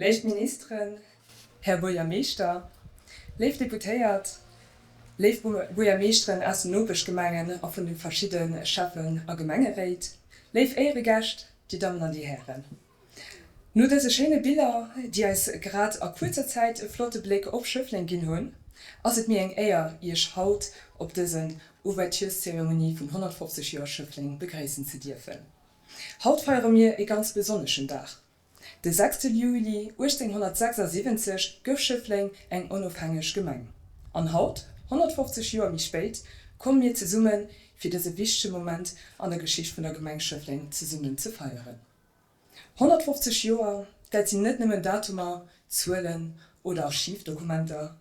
Léif Ministeren, Här Buergermeeschter, léif Deputéiert, léif Buergermeeschteren aus den Nopeschgemengen a vun de verschidde Schäffen a Gemengeréit, léif Éieregäscht, Dir Dammen an Dir Hären. No dëse schéine Biller, déi eis grad a kuerzer Zäit e flotte Bléck op Schëffleng ginn hunn, ass et mir eng Éier, Iech haut op dësen Ouvertureszeremonie vun 150 Joer Schëffleng begréissen ze dierfen. Haut feiere mir e ganz besonneschen Dag. De sechste Juli 1876 gouf Schëffleng eng onofhängeg Gemeng. An haut, 150 Joer méi spéit, komme mir zesummen, fir dëse wichtege Moment an der Geschicht vun der Gemeng Schëffleng zesummen ze feieren. 150 Joer, dat sinn net nëmmen Datumer, Zuelen oder Archivdokumenter.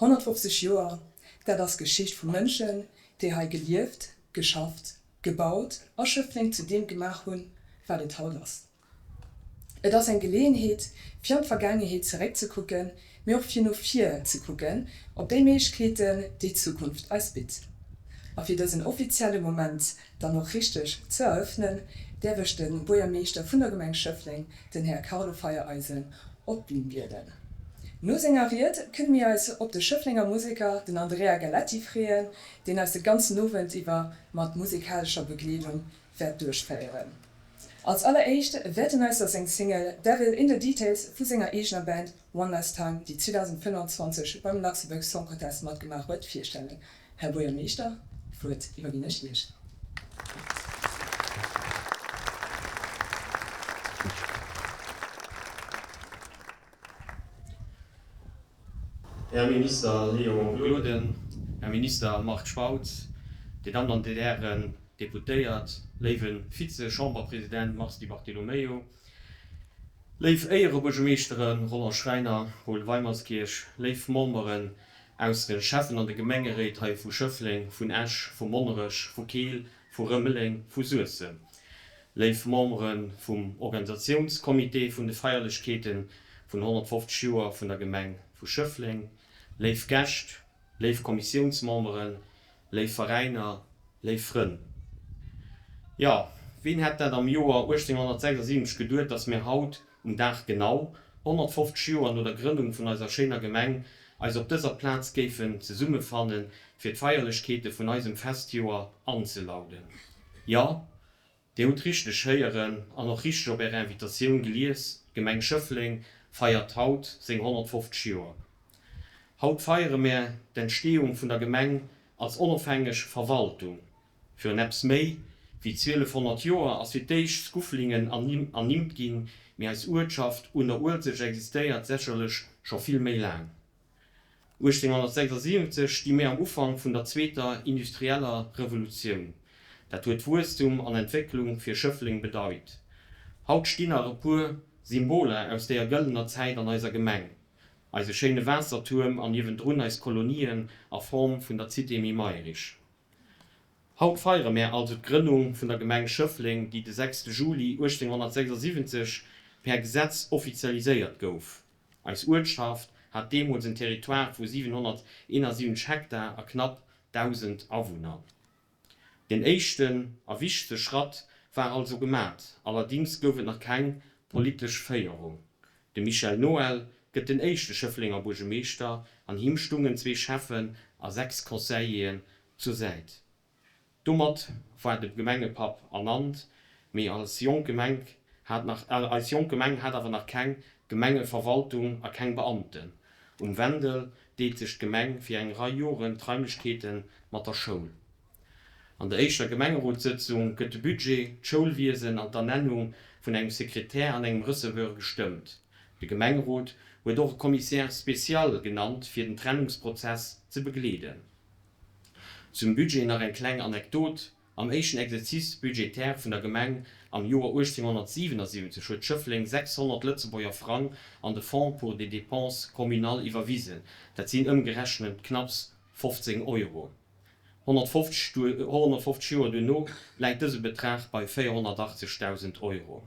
150 Joer, dat ass Geschicht vu Mënschen, déi hei gelieft, geschafft, gebaut a Schëffleng zu deem gemaach hunn, wat et haut ass. Et ass eng Geleeënheet, fir an d'Vergaangeheet zeréckzekucken, mee och fir no vir ze kucken, op déi Méiglechkeeten, déi d'Zukunft eis bitt. A fir dësen offizielle Moment dann och richteg ze erëffnen, däerf ech de Buergermeeschter vun der Gemeng Schëffleng, den Här Carlo Feiereisen, op d'Bün bieden. No senger Ried kënne mir eis op de Schëfflenger Museker, den Andrea Galetti, freeën, deen eis de ganzen Owend iwwer mat musekalescher Begleedung wäert duerchféieren. Als alleréischt wäert en eis da seng Single Devil in the Details vu senger eegener Band One Last Time, déi 2025 beim Luxembourg Song Contest matgemaach huet, virstellen. Här Buergermeeschter, d'Wuert iwwerginn ech Iech. Här Minister Léon Gloden, Här Minister Marc Spautz, Dir Dammen an Dir Hären Deputéiert, léiwe Vize-Chamberpresident Mars Di Bartolomeo, léif Éierebuergermeeschtere Roland Schreiner, Paul Weimerskirch, léif Memberen aus de Schäffen an de Gemengeréit hei vu Schëffleng, vun Esch, vu Monnerech, vu Keel, vu Rëmeleng, vu Suessem, Léif Membere vum Organisatiounscomité vun de Feierlechkeete vun 150 Joer vun der Gemeng vu Schëffleng, léif Gäscht, léif Kommissiounsmemberen, léif Veräiner, léif Frënn. Jo, ween hätt dat am Joer 1876 geduet, dass mir haut um Dag genau 150 Joer no der Grënnung vun eiser schéiner Gemeng eis op dëser Plaz géifen zesummefannen, fir d'Feierlechkeete vun eisem Festjoer anzelauden. Jo, Dir hutt richteg héieren an och richteg op Är Invitatioun gelies, d'Gemeng Schëffleng feiert haut seng 150 Joer. Haut feiere mär d'Entsteeung vun der Gemeng als onofhängeg Verwaltung. Virun eppes méi wéi 1200 Joer ass fir d'éischt Scuflingen ernimmt ginn, mee eis Uertschaft un der Uelzecht existéiert sécherlech scho vill méi laang. 1876 sti mir am Ufank vun der zweeter industrieller Revolutioun. Dat huet Wuesstum an Entwécklung fir Schëffleng bedeit. Haut stinn nach e puer Symboler aus deeër gëllener Zäit an eiser Gemeng, eise schéine Waassertuerm an niewendrun eis Kolonien a Form vun der Cité Mme Mayrisch. Haut feiere mär also d'Grënnung vun der Gemeng Schëffleng, déi de 6 Juli 1876 per Gesetz offizialiséiert gouf. Eis Uertschaft hat deemools en Territoire vu 771 Hektar a knapp 1.000 Awunner. Den éischten a wichtegste Schratt war also gemat, allerdings gouf et nach keng politesch Féierung. De Michel Noël gëtt den éischte Schëfflenger Buergemeeschter an him stungen zwee Schäffen a 6 Conseilleren zur Säit. Domat war de Gemengepapp ernannt, mee als jonk Gemeng hat nach eis jonk Gemeng hat awer nach keng Gemengeverwaltung a keng Beamten. Um Wendel deelt sech d'Gemeng fir eng Rei Joren d'Raimlechkeete mat der Schoul. An der éischter Gemengerotssëtzung gëtt de Budget, d'Schoulwiesen an d'Ernennung vun engem Sekretär an engem Receveur gestëmmt. De Gemengerot huet och e Commissaire spécial genannt fir den Trennungsprozess ze begleeden. Zum Budget nach eng kleng Anekdot, Am éischten Exercice budgétaire vun der Gemeng am Joer 1877 huet Schëffleng 600 Lëtzebuerger Frang an de Fonds pour des dépenses communales iwwerwisen, dat sinn ëmgerechent knapps 15 Euro. 150 Joer duerno läit dëse Betrag bei 480.000 Euro.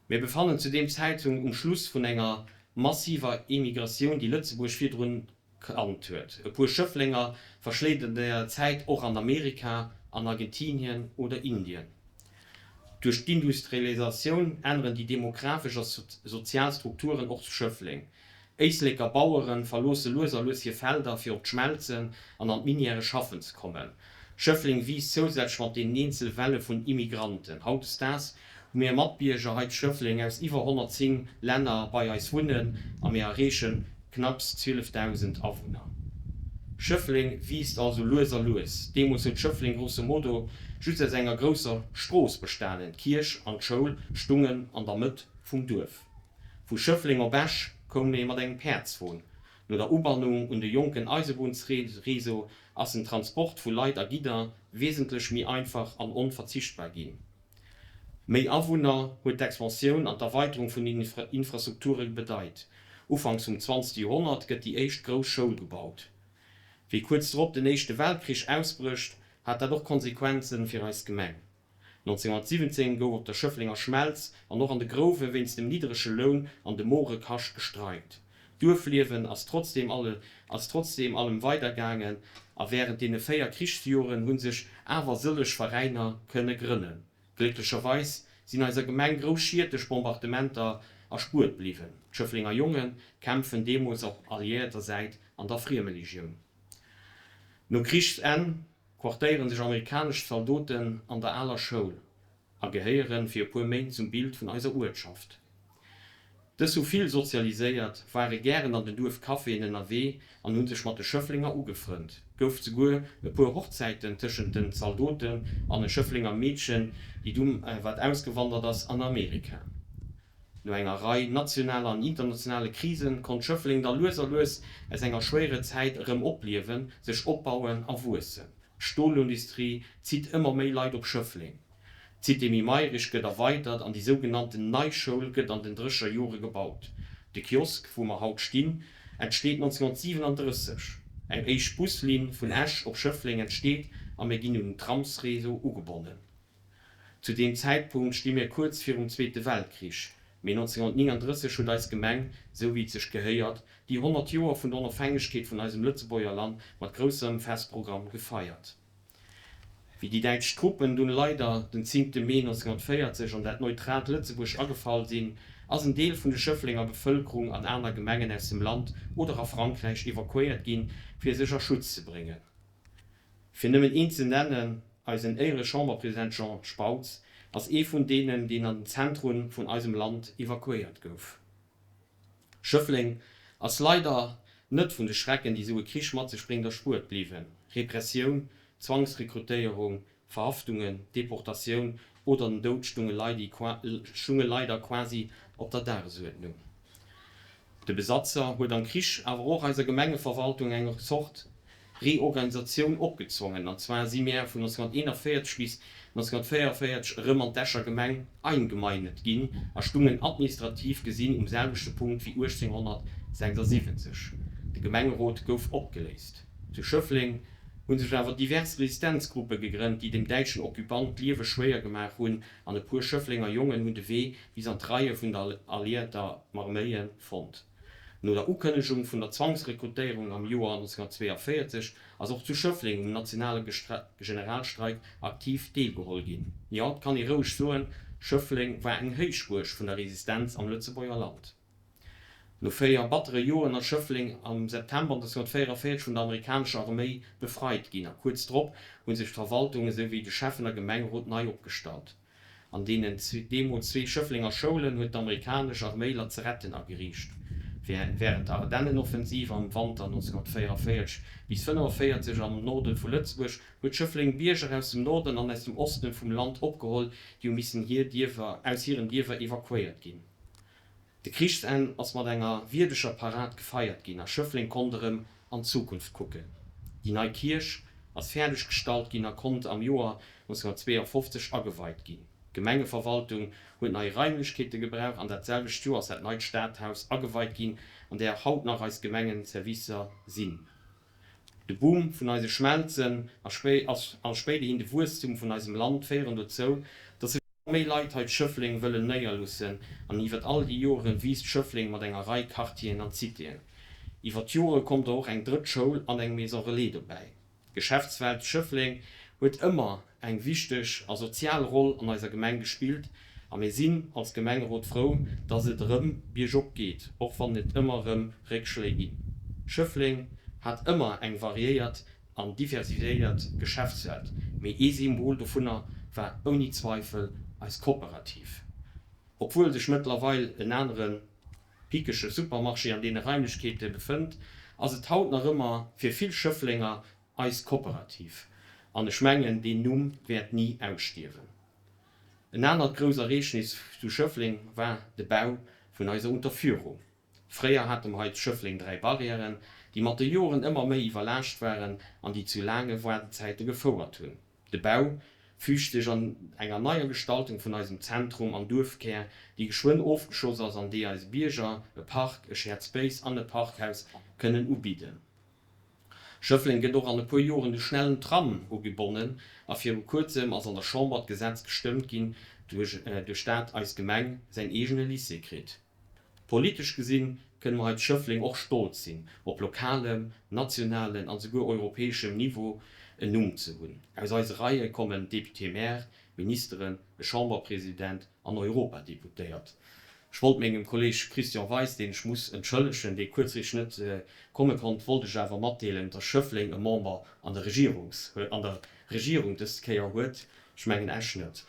Mir befannen zu deem Zäitpunkt um Schluss vun enger massiver Emigratioun, déi Lëtzebuerg virdrun kannt huet. E puer Schëfflenger verschléit et an deeër Zäit och an Amerika, an Argentinien oder Indien. Duerch d'Industrialisatioun änneren déi demografesch a sozial Strukturen och zu Schëffleng. Éisleker Bauere verloosse lues a lues hir Felder fir op d'Schmelzen an an d'Minièrë schaffen ze kommen. Schëffleng wiisst zousätzlech mat deenen eenzele Welle vun Immigranten. Hautdesdaags hu mir Matbierger hei zu Schëffleng aus iwwer 110 Länner bei eis wunnen a mir erreeche knapps 12.000 Awunner. Schëffleng wiisst also lues a lues. Deemools huet Schëffleng grosso modo just aus enger grousser Strooss bestanen. D'Kierch an d'Schoul stungen an der Mëtt vum Duerf. Vu Schëffleng op Esch koum ee mat engem Päerdswon. No der Ubannung un de jonken Eisebunnsreseau ass den Transport vu Leit a Gidder wesentlech méi einfach an onverzichtbar ginn. Méi Awunner huet d'Expansioun an d'Erweiterung vun den Infrastrukture bedeit. Ufanks vum zwanzegste Joerhonnert gëtt déi éischt grouss Schoul gebaut. Wéi kuerz drop den Éischte Weltkrich ausbrécht, hat dat och Konsequenze fir eis Gemeng. 1917 gouf op der Schëfflenger Schmelz an och an de Grouwe wéinst dem nidderege Loun an dem mogere Kascht gestreikt. D'Duerfliewen ass trotzdeem alle ass trotzdeem allem weidergaangen a wärend deene 4 Krichsjoren hu sech awer sëlleg Veräiner kënne grënnen. Glécklecherweis sinn eiser Gemeng grouss Schied duerch Bombardementer erspuert bliwwen. D'Schëfflenger Jonge kämpfen deemools op alliéierter Säit an der Friemelegioun. No Krichsenn quartéiere sech amerikanesch Zaldoten an der aler Schoul. a gehéieren fir e puer Méint zum Bild vun eiser Uertschaft. Dës hu vill sozialiséiert, ware gären an den Duerfcaféen ënnerwee an hu sech mat de Schëfflenger ugefrënnt. Gouf zeguer e puer Hochzäiten tëschent den Zaldoten an e Schëfflenger Meedchen, déi du wat ausgewandert ass an Amerika. No enger Rei nationaler an internationale Krisen konnt Schëffleng da lues a lues aus enger schwéiere Zäit erëm opliewen, sech opbauen a wuessen. D'Stolindustrie zitt ëmmer méi Leit op Schëffleng. D'Cité Emile Mayrisch gëtt erweidert an déi sougenannten Nei Schoul gëtt an den drécheger Jore gebaut. De Kiosk, wou mer haut stinn, entsteet 1937. Eng éischt Buslinn vun Esch op Schëffleng entsteet a mir ginn un den Tramsréseau ugebonnen. Zu deem Zäitpunkt sti mir kuerz virum Zweete Weltkrich, mee 1939 huet eis Gemeng, esou wéi et sech gehéiert, déi 100 Joer vun der Onofhängegkeet vun eisem Lëtzebuerger Land mat groussem Festprogramm gefeiert. Wéi déi däitsch Truppen dunn leider den zéngte Mee 1940 an dat neutraalt Lëtzebuerg agefall sinn, ass en Deel vun de Schëfflenger Bevëlkerung an aner Gemengen aus dem Land oder a Frankräich evakuéiert ginn, fir sech a Schutz ze bréngen. Fir nëmmen een ze nennen, eisen Éiere-Chamberpresident Jean Spautz ass ee vun deenen, deen an den Zentrum vun eisem Land evakuéiert gouf. Schëffleng ass leider net vun de Schrecken, déi esou e Krich mat sech bréngt, erspuert bliwwen. Repressioun, Zwangsrekrutéierung, Verhaftungen, Deportatioun oder den Doud stunge leider quasi op der Dagesuerdnung. De Besatzer huet am Krich awer och eiser Gemengeverwaltung eng Zort Reorganisatioun opgezwongen, an zwar si mär vun 1941 bis 1944 erëm an d'Escher Gemeng eingemeindet ginn a stungen administrativ gesinn um selwechte Punkt wéi 1876. De Gemengerot gouf opgeléist. Zu Schëffleng hu sech awer divers Resistenzgruppe gegrënnt, déi dem däitschen Occupant d'Liewe schwéier gemaach hunn an e puer Schëfflenger Jongen hunn de Wee bis an d'Reie vun der alliierter Arméie fonnt. No der Ukënnegung vun der Zwangsrekrutéierung am Joer 1942 ass och zu Schëffleng um nationale Generalstreik aktiv deelgeholl ginn. Jo, et kann ee roueg soen, Schëffleng war eng Héichbuerg vun der Resistenz am Lëtzebuerger Land. No 4 battere Joren ass Schëffleng am September 1944 vun der amerikanescher Arméi befreit ginn a kuerz drop hu sech d'Verwaltung esou wéi de Schäffen a Gemengerot nei opgestallt. An deenen deemools zwee Schëfflenger Schoulen huet d'amerikanesch Arméi Lazeretten ageriicht. Wärend der Ardennenoffensiv am Wanter 1944 bis 45 am Norde vu Lëtzebuerg huet Schëffleng Bierger aus dem Norden an aus dem Osten vum Land opgeholl, déi hu missen hir Dierfer aus hiren Dierfer evakuéiert ginn. De Krichsenn ass mat enger wierdeger Parad gefeiert ginn a Schëffleng konnt erëm an d'Zukunft kucken. Déi nei Kierch ass fäerdeg gestallt ginn a konnt am Joer 1952 ageweit ginn. D'Gemengeverwaltung huet nei Raimlechkeete gebraucht an dat selwecht Joer ass dat neit Stadhaus ageweit ginn, an där haut nach eis Gemengeservicer sinn. De Boom vun eise Schmelzen a spéiderhin de Wuesstum vun eisem Land féieren dozou, datt sech ëmmer méi Leit hei Schëffleng wëllen néierloossen an iwwert all déi Joren wiisst Schëffleng mat enger Rei Quartieren an Citéen. Iwwert d'Jore koum der och eng drëtt Schoul an eng Maison Relais dobäi. D'Geschäftswelt Schëffleng. huet ëmmer eng wichteg a sozial Roll an eiser Gemeng gespillt a mir sinn als Gemengerot frou, dass et erëm biergop geet, och wann et ëmmer erëm Réckschléi ginn. Schëffleng hat ëmmer eng variéiert an diversifiéiert Geschäftswelt, mee ee Symbol dovunner war ouni Zweifel eis Kooperativ. Obwuel sech mëttlerweil en anere pickege Supermarché an deene Raimlechkeete befënnt, ass et haut nach ëmmer fir vill Schëfflenger eis Kooperativ. An ech mengen, deen Numm wäert ni ausstierwen. En anert grouss Ereegnis zu Schëffleng war de Bau vun eiser Unterführung. Fréier hate mer hei zu Schëffleng 3 Barrièren, déi mat de Joren ëmmer méi iwwerlaascht waren an déi zu laange Waardezäite gefouert hunn. De Bau füügt sech an enger neier Gestaltung vun eisem Zentrum an Duerfkär, déi geschwënn ofgeschloss ass an déi eise Bierger e Park, e Shared Space an e Parkhaus kënnen ubidden. Schëffleng gëtt och an e puer Joren de schnellen Tram ugebonnen a viru kuerzem ass an der Chamber d'Gesetz gestëmmt ginn, duerch dat eis Gemeng säin eegene Lycée kritt. Politesch gesinn kënne mer hei zu Schëffleng och stolz sinn, op lokalem, nationalen an souguer europäeschem Niveau en Numm ze hunn. Aus eise Reie kommen Député-maire, Ministeren, e Chamberpresident an Europadeputéiert. Ech wollt mengem Kolleg Christian Weis, deen ech muss entschëllegen, dee kuerzfristeg net komme konnt, wollt ech awer matdeelen, dass Schëffleng e Member an der Regierungs, an der Regierung dës Kéier huet. Ech mengen Esch net.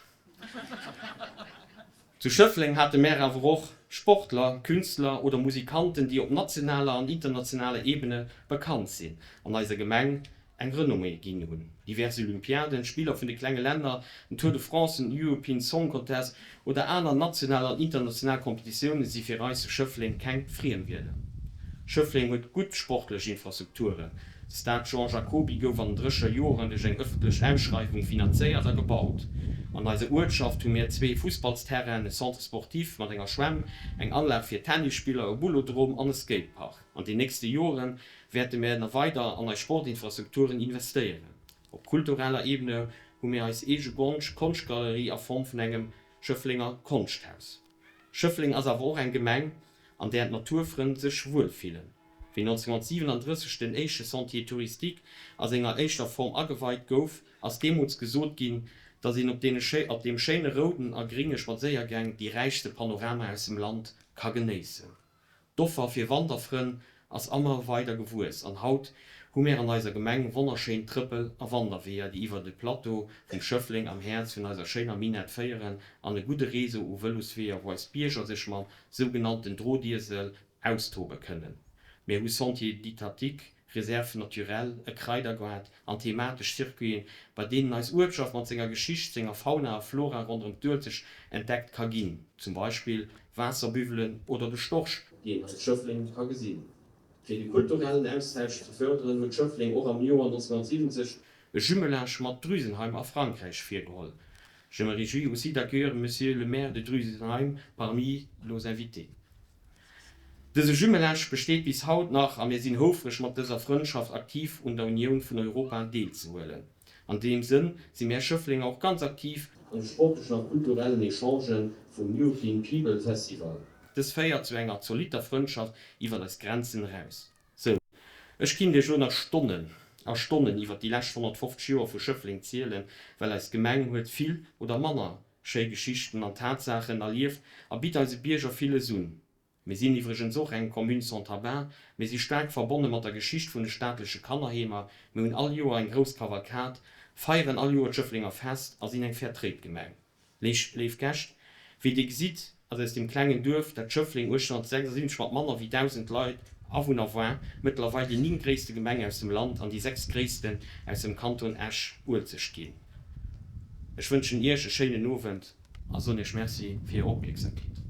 Zu Schëffleng hate mär awer och Sportler, Künstler oder Musikanten, déi op nationaler an internationaler Ebene bekannt sinn an eiser Gemeng eng Renommée ginn hunn. Divers Olympiaden, Spiller vun de klenge Länner, den Tour de France, den European Song Contest oder aner national an international Kompetitioune si fir eis zu Schëffleng keng Friemwierder. Schëffleng huet gutt sportlech Infrastrukturen. De Stade Jean Jacoby gouf an den drécher Joren duerch eng ëffentlech Ausschreiwung finanzéiert a gebaut. An eiser Uertschaft hu mir zwee Fussballsterrainen, e Centre sportif mat enger Schwämm, eng Anlag fir Tennisspiller, e Boulodrome an e Skatepark. An den nächste Jore wäerte mir na weider an eis Sportinfrastrukturen investéieren. Op kultureller Ebene hu mir eis eege Konschtgalerie a Form vun engem Schëfflenger Konschthaus. Schëffleng ass awer och eng Gemeng, an där d'Naturfrënn sech wuel fillen. Wéi 1937 den éischte Sentier touristique a senger éischter Form ageweit gouf, ass deemools gesot ginn, datt een op deene op deem schéine rouden a gringe Spadséiergäng déi räichste Panorama aus dem Land ka genéissen. D'Offer fir Wanderfrënn ass ëmmer weider gewuess an haut hu mär an eiser Gemeng wonnerschéin Trëppel a Wanderweeër, déi iwwer de Plateau vum Schëffleng am Häerz vun eiser schéiner Minett féieren an e gudde Réseau u Vëlosweeër, wou eis Bierger sech mam sougenannten Drotiesel austobe kënnen. Mir hu Sentiers didactiques, Réserves naturelles, e Kraidergaart an thematesch Circuiten, bei deenen eis Uertschaft mat senger Geschicht, senger Fauna a Flora ronderëm d'Uelzecht entdeckt ka ginn, zum Beispill Waasserbüwelen oder de Storch, deen een zu Schëffleng ka gesinn. Fir de kulturellen Austausch ze fërderen, huet Schëffleng och am Joer 1970 e Jumelage mat Drusenheim a Frankräich virgeholl. Je me réjouis aussi d'accueillir Monsieur le Maire de Drusenheim parmi nos invités. Dëse Jumelage besteet bis haut nach a mir sinn houfreg mat dëser Frëndschaft aktiv un der Unioun vun Europa deelzehuelen. An deem Sënn si mär Schëfflenger och ganz aktiv an de sportlechen a kulturellen Echangen vum European People Festival. Dës féiert zu enger zolitter Frëndschaft iwwert eis Grenzen eraus. Sou, ech kinnt iech elo nach Stonnen a Stonnen iwwert déi lescht 150 Joer vu Schëffleng zielen, well eis Gemeng huet vill oder manner Schéi Geschichten an Tatsaachen erlieft a bitt eise Bierger villes un. Mir sinn iwwregens och eng Commune sans tabac, mir si staark verbonne mat der Geschicht vun de staatleche Kannerheemer, mir hunn all Joer eng grouss Kavalkad, feieren all Joer d'Schëfflenger Fest a sinn eng Fair Trade Gemeng. Léif Gäscht, wéi Dir gesitt, ass aus deem klengen Duerf, dat Schëffleng 1876 mat manner wéi 1.000 Leit, Awunner war, mëttlerweil déi néngtgréisste Gemeng aus dem Land an déi sechstgréissten aus dem Kanton Esch-Uelzecht ginn. Ech wënschen Iech e schéinen Owend a soen Iech Merci fir Är Opmierksamkeet.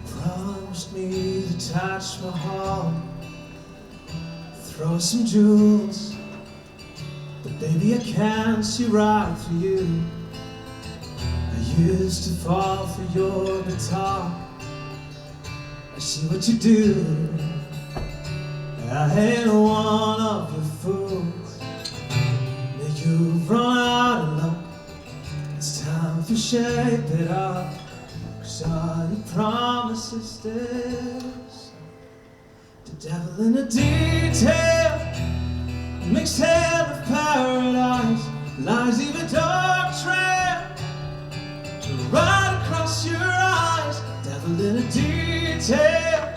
Promised me the Taj Mahal Throw some jewels But baby I can't see right through you I used to fall for your guitar I see what you do I ain't one of your fools. shape it up Cause all your promises they suck The devil in the detail Makes hell of paradise Lies even dark trail Right across your eyes Devil in a detail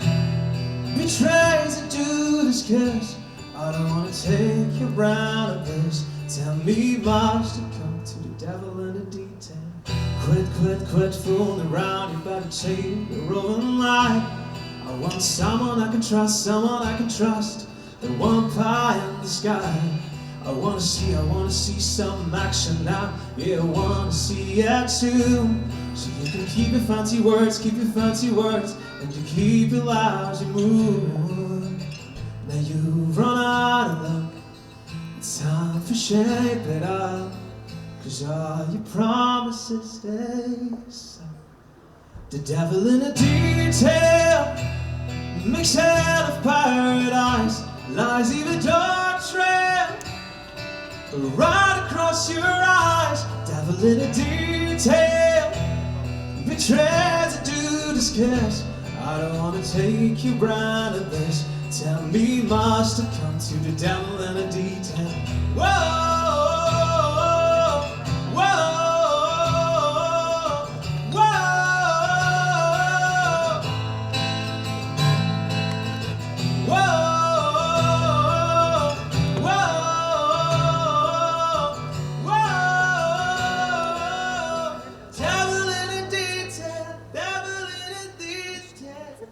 Betrays a Judas kiss I don't wanna take you round a place Tell me much to come to the devil in a detail Quit, quit, quit fooling around You better take the rolling light I want someone I can trust, someone I can trust The one pie in the sky I wanna see, I wanna see some action now Yeah, I wanna see it too So you can keep your fancy words, keep your fancy words And you keep your lousy mood Now you've run out of luck It's time for shape it up Cause all your promises they suck The devil in a detail Makes hell of paradise Lies even dark trail Right across your eyes Devil in a detail Betrays a dude's kiss I don't wanna take you round of this Tell me must have come to the devil in a detail Whoa, whoa, whoa Whoa, whoa, whoa Devil in a detail, devil in a detail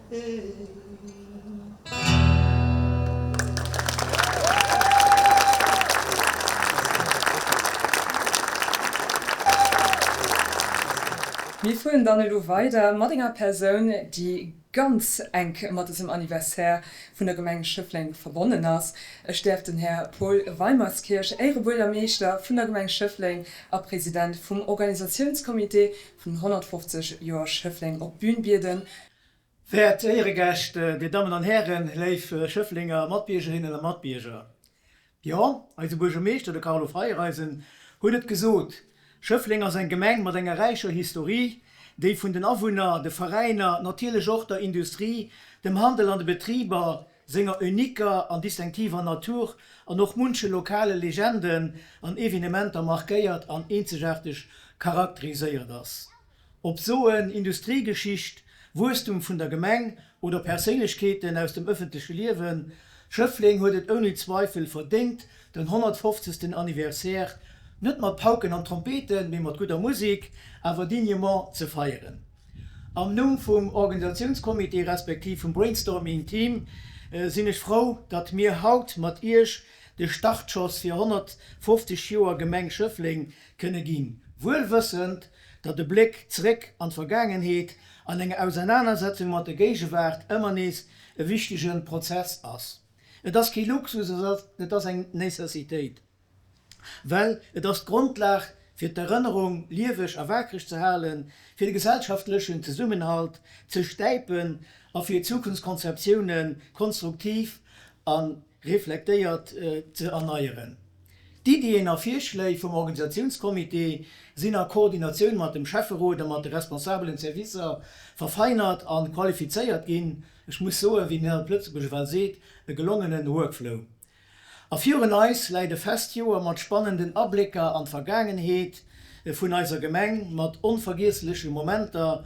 Mir fueren dann elo weider mat enger Persoun, déi ganz enk mat dësem Anniversaire vun der Gemeng Schëffleng verbonnen ass. Ech däerf den Här Paul Weimerskirch, Éirebuergermeeschter vun der Gemeng Schëffleng a President vum Organisatiounscomité vun 150 Joer Schëffleng, op d'Bün bieden. Verehrte Éieregäscht, Dir Dammen an Hären, léif Schëfflenger Matbiergerinnen a Matbierger. Jo, eise Buergermeeschter, de Carlo Feiereisen, huet et gesot, Schëffleng ass eng Gemeng mat enger räicher Historie, déi vun den Awunner, de Veräiner, natierlech och der Industrie, dem Handel an de Betriber, senger uniquer an distinktiver Natur an och munche lokale Legenden an Evenementer markéiert an eenzegaarteg charakteriséiert ass. Ob Soen, Industriegeschicht, Wuesstum vun der Gemeng oder Perséinlechkeeten aus dem ëffentleche Liewen, Schëffleng huet et ouni Zweifel verdéngt, den 150. Anniversaire net mat Pauken an Trompeten, mee mat gudder Musek, awer dignement ze feieren. Am Numm vum Organisatiounscomité respektiv vum Brainstorming Team sinn ech frou, datt mir haut mat Iech de Startschoss fir 150 Joer Gemeng Schëffleng kënne ginn, wuel wëssend, datt e Bléck zréck an d'Vergaangenheet an eng Ausernanersetzung mat der Géigewaart ëmmer nees e wichtege Prozess ass. Et ass kee Luxus, et ass eng Necessitéit, well et ass d'Grondlag fir d'Erënnerung lieweg a waakreg ze halen, fir de gesellschaftlechen Zesummenhalt ze stäipen a fir Zukunftskonzeptioune konstruktiv a reflektéiert ze erneieren. D'Iddien a Virschléi vum Organisatiounscomité sinn a Koordinatioun mat dem Schäfferot a mat de responsabelen Servicer verfeinert a qualifizéiert ginn. Ech muss soen, wéi den Här op Lëtzebuerg ewell seet, e gelongenen Workflow. A virun eis läit e Festjoer mat spannenden Ablécker an d'Vergaangenheet vun eiser Gemeng, mat onvergiessleche Momenter,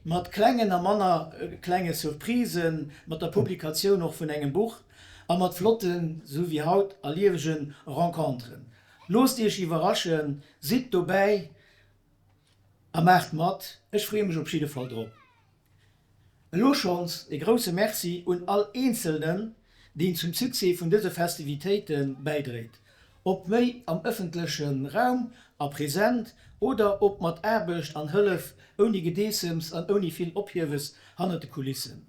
mat klengen a manner klenge Surprisen, mat der Publikatioun och vun engem Buch, A mat flotten, sou wéi haut, a liewegen Renconteren. Loosst iech iwwerraschen, sidd dobäi a maacht mat, ech freeë mech op jidde Fall drop. Elo schonns e grousse Merci un all Eenzelnen, deen zum Succès vun dëse Festivitéite bäidréit, ob méi am ëffentleche Raum a present oder ob mat Aarbecht an Hëllef ouni Gedeessems an ouni vill Ophiewes hannert de Kulissen.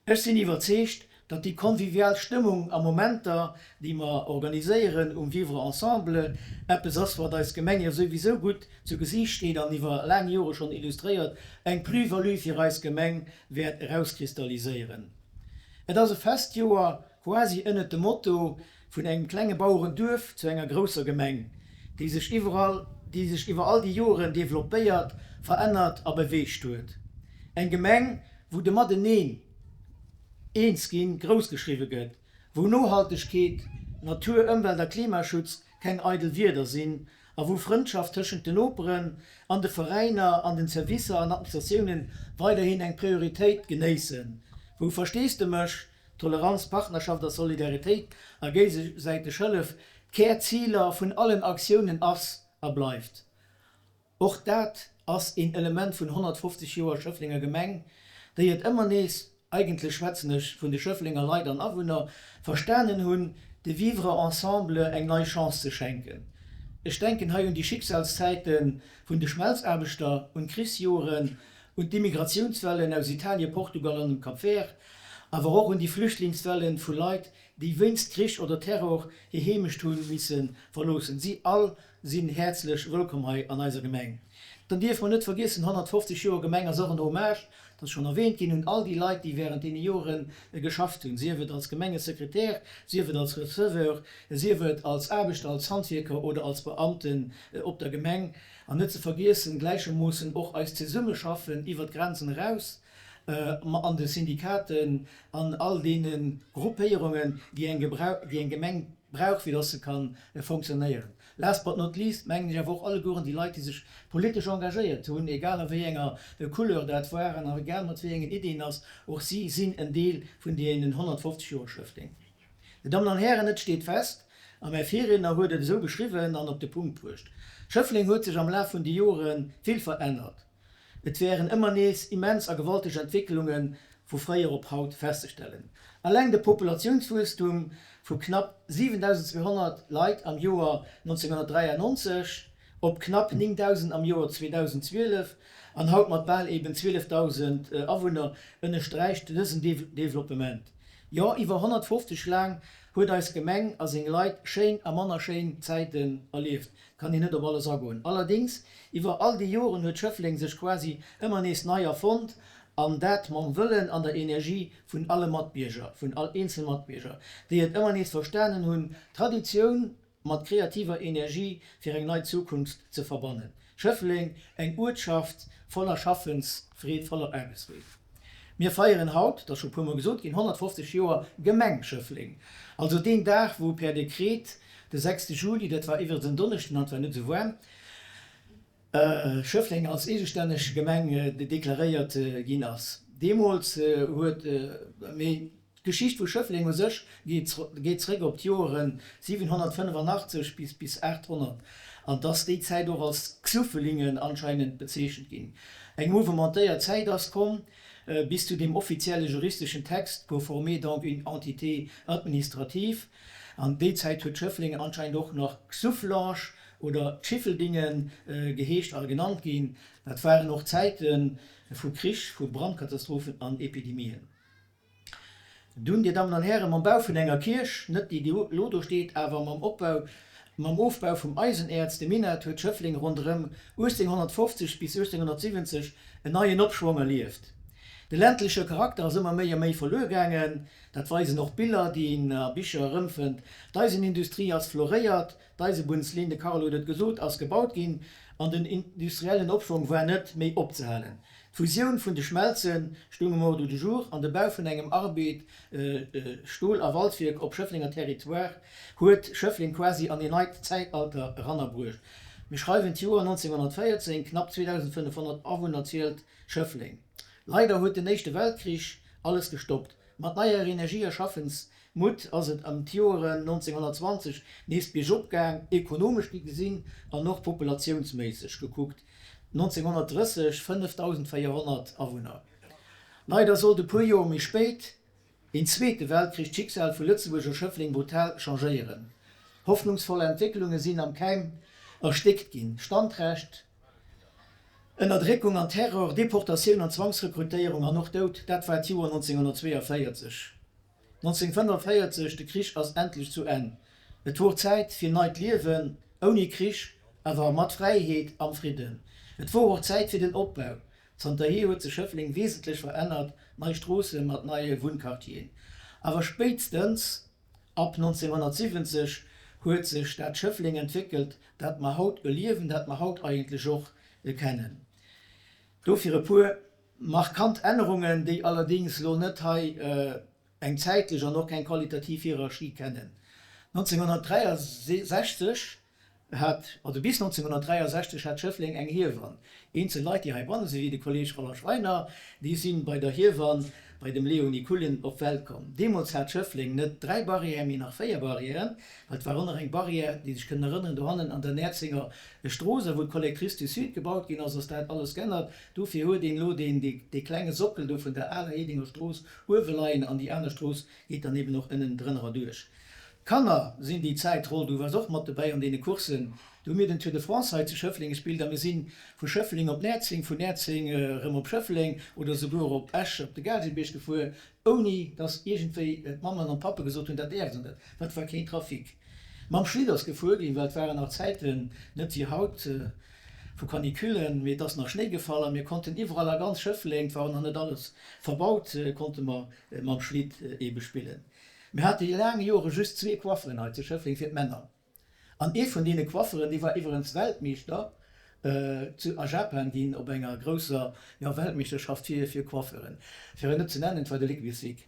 Ech sinn iwwerzeegt, datt déi convivial Stëmmung a Momenter, déi mer organiséieren um Vivre ensemble, eppes ass, wat eis Gemeng jo souwisou gutt zu Gesiicht steet an iwwer laang Jore schonn illustréiert, eng Plus-value fir eis Gemeng wäert erauskristalliséieren. Et ass e Festjoer, quasi ënnert dem Motto, Vun engem klenge Bauerenduerf zu enger grousser Gemeng. déi sech iwwerall, déi sech iwwer all déi Joren developpéiert, verännert a beweegt huet. Eng Gemeng, wou de Mateneen eens ginn grouss geschriwwe gëtt, wou Nohaltegkeet, Natur-, Ëmwelt a Klimaschutz keng eidel Wierder sinn a wou Frëndschaft tëschent den Noperen an de Veräiner an den Servicer an Administratiounen weiderhin eng Prioritéit genéissen, wou Versteesdemech, Toleranz, Partnerschaft a Solidaritéit a géigesäiteg Hëllef d'Kärziler vun allen Aktiounen ass a bleift. Och dat ass een Element vun 150 Joer Schëfflenger Gemeng, déi et ëmmer nees, eigentlech schwätzen ech vun de Schëfflenger Leit an Awunner, verstanen hunn, de Vivre ensemble eng nei Chance ze schenken. Ech denken hei un déi Schicksalszäite vun de Schmelzaarbechter, un d'Krichsjoren, un d'Immigratiounswellen aus Italien, Portugal an dem Cap Vert, awer och un déi Flüchtlingswellen vu Leit, déi wéinst Krich oder Terror hir Heemecht hu misse verloossen. Si all sinn häerzlech wëllkomm hei an eiser Gemeng. Dann dierfe mer net vergiessen, 150 Joer Gemeng ass och en Hommage, dat ass schonn erwähnt ginn, un all déi Leit, déi während deene Jore geschafft hunn, sief et als Gemengesekretär, sief et als Receveur, sief et als Aarbechter, als Handwierker oder als Beamten op der Gemeng. An net ze vergiessen gläichermoossen och eist Zesummeschaffen iwwert d'Grenzen eraus an de Syndikaten an all deene Gruppéierungen, déi eng Gemeng brauch, fir dass se ka fonctionnéieren. Last but not least mengen ech awer och allegueren déi Leit, déi sech politesch engagéiert hunn, egal a wéi enger Couleur dat war an egal mat wéi engen Iddien ass, och si sinn en Deel vun deenen 150 Joer Schëffleng. Dir Dammen an Hären, et steet fest, a mäi Virriedner huet et esou beschriwwen an op de Punkt bruecht, Schëffleng huet sech am Laf vun de Jore vill verännert. Et wären ëmmer nees immens a gewalteg Entwécklunge vu fréier op haut festzestellen. Alleng de Populatiounswuesstum vu knapp 7.200 Leit am Joer 1993 op knapp 9.000 am Joer 2012 an haut mat bal eben 12.000 Awunner ënnersträicht dësen Developpement. Jo, iwwer 150 laang huet eis Gemeng a seng Leit schéin a manner schéin Zäiten erlieft. Kann een net op alles agoen. Allerdings, iwwer all déi Joren huet Schëffleng sech quasi ëmmer nees nei erfonnt, an dat mam Wëllen an der Energie vun alle Matbierger, vun all eenzel Matbierger, déi et ëmmer nees verstanen hunn, Traditioun mat kreativer Energie fir eng nei Zukunft ze verbannen. Schëffleng, eng Uertschaft voller Schaffensfreed, voller Aarbechtsfreed. Mir feieren haut, dat ass scho puermol gesot ginn, 150 Joer Gemeng Schëffleng. Also deen Dag, wou per Dekret de sechste Juli, dat war iwwregens en Donneschden an et war net esou waarm, Schëffleng als eegestänneg Gemeng deklaréiert ginn ass. Deemools huet, mee D'Geschicht vu Schëffleng u sech geet zréck op d'Joeren 785 bis bis 800 an 't ass déi Zäit och als Xuffelingen anscheinend bezeechent ginn. Eng mouvementéiert Zäit ass komm bis zu deem offizielle juristeschen Text pour former donc une entité administrative. An déi Zäit huet Schëffleng anscheinend och nach Xufflange oder Tschiffeldingen geheescht a genannt ginn. Dat waren och Zäite vu Krich, vu Brandkatastrophen an Epidemien. Dunn, Dir Dammen an Hären, mam Bau vun enger Kierch, net déi, déi elo do steet, awer mam Opbau, mam Ofbau vum Eisenäerz, dem Minett, huet Schëffleng ronderëm 1850 bis 1870 en neien Opschwong erlieft. De ländleche Charakter ass ëmmer méi a méi verluer gaangen, dat weisen och d'Biller, déi een a Bicher erëmfënnt. D'Eisenindustrie ass floréiert, d'Eisebunnslinn, de Carlo huet et gesot, ass gebaut ginn an den industriellen Opschwong war net méi opzehalen. D'Fusioun vun de Schmelze stoung um Ordre du jour an de Bau vun engem Arbed Stol a Walzwierk op Schëfflenger Territoire huet Schëffleng quasi an een neit Zäitalter erannerbruecht. Mir schreiwen d'Joer 1914, knapp 2.500 Awunner zielt Schëffleng. Leider huet den Éischte Weltkrich alles gestoppt. Mat neier Energie a Schaffensmutt ass et ëm d'Joeren 1920 nees biergop gaang, ekonomesch gesinn an och populatiounsméisseg gekuckt. 1930 5.400 Awunner. Leider sollt e puer Joer méi spéit een Zweete Weltkrich d'Schicksal vu Lëtzebuerg a Schëffleng brutal changéieren. Hoffnungsvoll Entwécklunge sinn am Keim erstéckt ginn, Standrecht, Ënnerdréckung an Terror, Deportatioun an Zwangsrekrutéierung an och Doud, dat war d'Joer 1942. 1945, de Krich ass endlech zu Enn. Et wor Zäit fir neit Liewen, ouni Krich, awer mat Fräiheet, am Fridden. Et wor och Zäit fir den Opbau. Zanterhier huet sech Schëffleng wesentlech verännert, nei Stroosse mat neie Wunnquartieren. Awer spéitstens ab 1970. huet sech dat Schëffleng entwéckelt, dat mer haut erliewen, dat mer haut eigentlech och kennen. Dofir e puer markant Ännerungen, déi allerdéngs elo net hei eng zäitlech an och keng qualitativ Hierarchie kennen. 1963 hat, also bis 1963 hat Schëffleng eng Hiewann. Eenzel Leit, déi heibanne sinn, wéi de Kolleg Roland Schreiner, déi si bei der Hiewann bei dem Léonie Kullen op d'Welt komm. Deemools hat Schëffleng net 3 Barrièren, mee nach 4 Barrièren, well et war och nach eng Barrière, déi sech kënnen erënneren, dohannen an der Näerzenger Strooss, a wou d'Collectrice du Sud gebaut ginn ass, ass dat alles g'ännert. Dofir huet een elo deen, dee klenge Sockel do vun der aler Hedinger Strooss uewe leien an déi aner Strooss geet dann eben och ënnen drënner erduerch. D'Kanner sinn déi Zäit, Roll, du waars och mat dobäi an deene Courssen, do hu mir den Tour de France hei zu Schëffleng gespillt a mir si vu Schëffleng op Näerzeng, vun Näerzeng erëm op Schëffleng oder souguer op Esch op de Gaalgebierg gefuer, ouni dass iergendwéi d'Mammen an d'Pappe gesot hunn, dat däerf Der net, well et war keen Trafic. Mam Schlitt ass gefuer ginn, well et waren nach Zäiten, net wéi haut vu Canicullen, mee et ass nach Schnéi gefall a mir konnten iwwerall a ganz Schëffleng, et war och nach net alles verbaut, konnte mer mam Schlitt eebe spillen. Mir hate laang Jore just zwee Coifferen hei zu Schëffleng fir d'Männer. An ee vun deene Coifferen, dee war iwwerens Weltmeeschter zu a Japan ginn op enger grousser, jo, Weltmeeschterschaft fir fir Coifferen. Fir en net ze nennen, et war de Luc Wissig.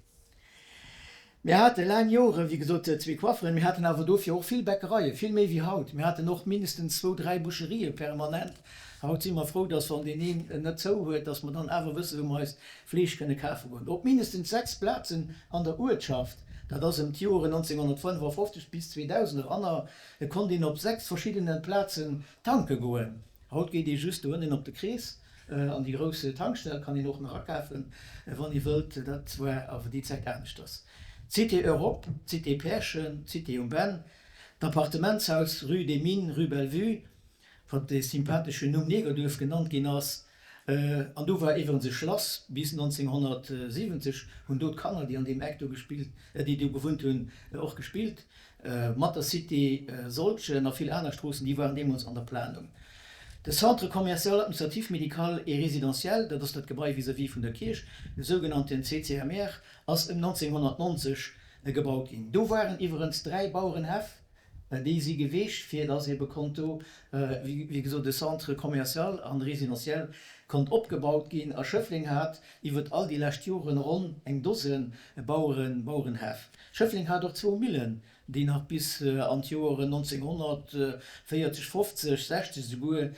Mir hate laang Jore, wéi gesot, zwee Coifferen. Mir haten awer dofir och vill Bäckereien, vill méi wéi haut. Mir haten och mindestens zwou, dräi Boucherië permanent. Haut si mer frou, dass wann deen een net zou huet, dass mer dann awer wësse wou mer eist Fleesch kënne kafe goen. Op mindestens 6 Plazen an der Uertschaft, dat ass ëm d'Joren 1955 bis 2000 eranner, konnt een op 6 verschiddene Plazen tanke goen. Haut geet ee just doënnen op de Krees an déi grouss Tankstell, kann een och nach akafen, wann ee wëllt. Dat war awer déi Zäit aneschters. D'Cité Europe, d'Cité Pärchen, d'Cité um Benn, d'Appartementshaus rue des Mines, rue Bellevue, wat de sympatheschen Numm Negerduerf genannt ginn ass, an do war iwwerens e Schlass, bis 1970 hunn do d'Kanner, déi an deem Eck do gespillt, déi do gewunnt hunn, och gespillt. Mat der Cité Solchen a vill aner Stroossen, déi waren deemools an der Planung. De Centre commercial, administratif, médical et résidentiel, dat ass dat Gebai vis-à-vis vun der Kierch, de sougenannten CCMR, ass ëm 1990 gebaut ginn. Do waren iwwerens 3 Bauerenhäff. Déi si geweecht, fir dass ebe konnt do, wéi gesot, e Centre commercial an résidentiel konnt opgebaut ginn. A Schëffleng hat iwwert all déi lescht Joren ronn eng Dose Baueren, Bauerenhäff. Schëffleng hat och zwou Millen, déi nach bis an d'Joeren 1940, 50, 60 esouguer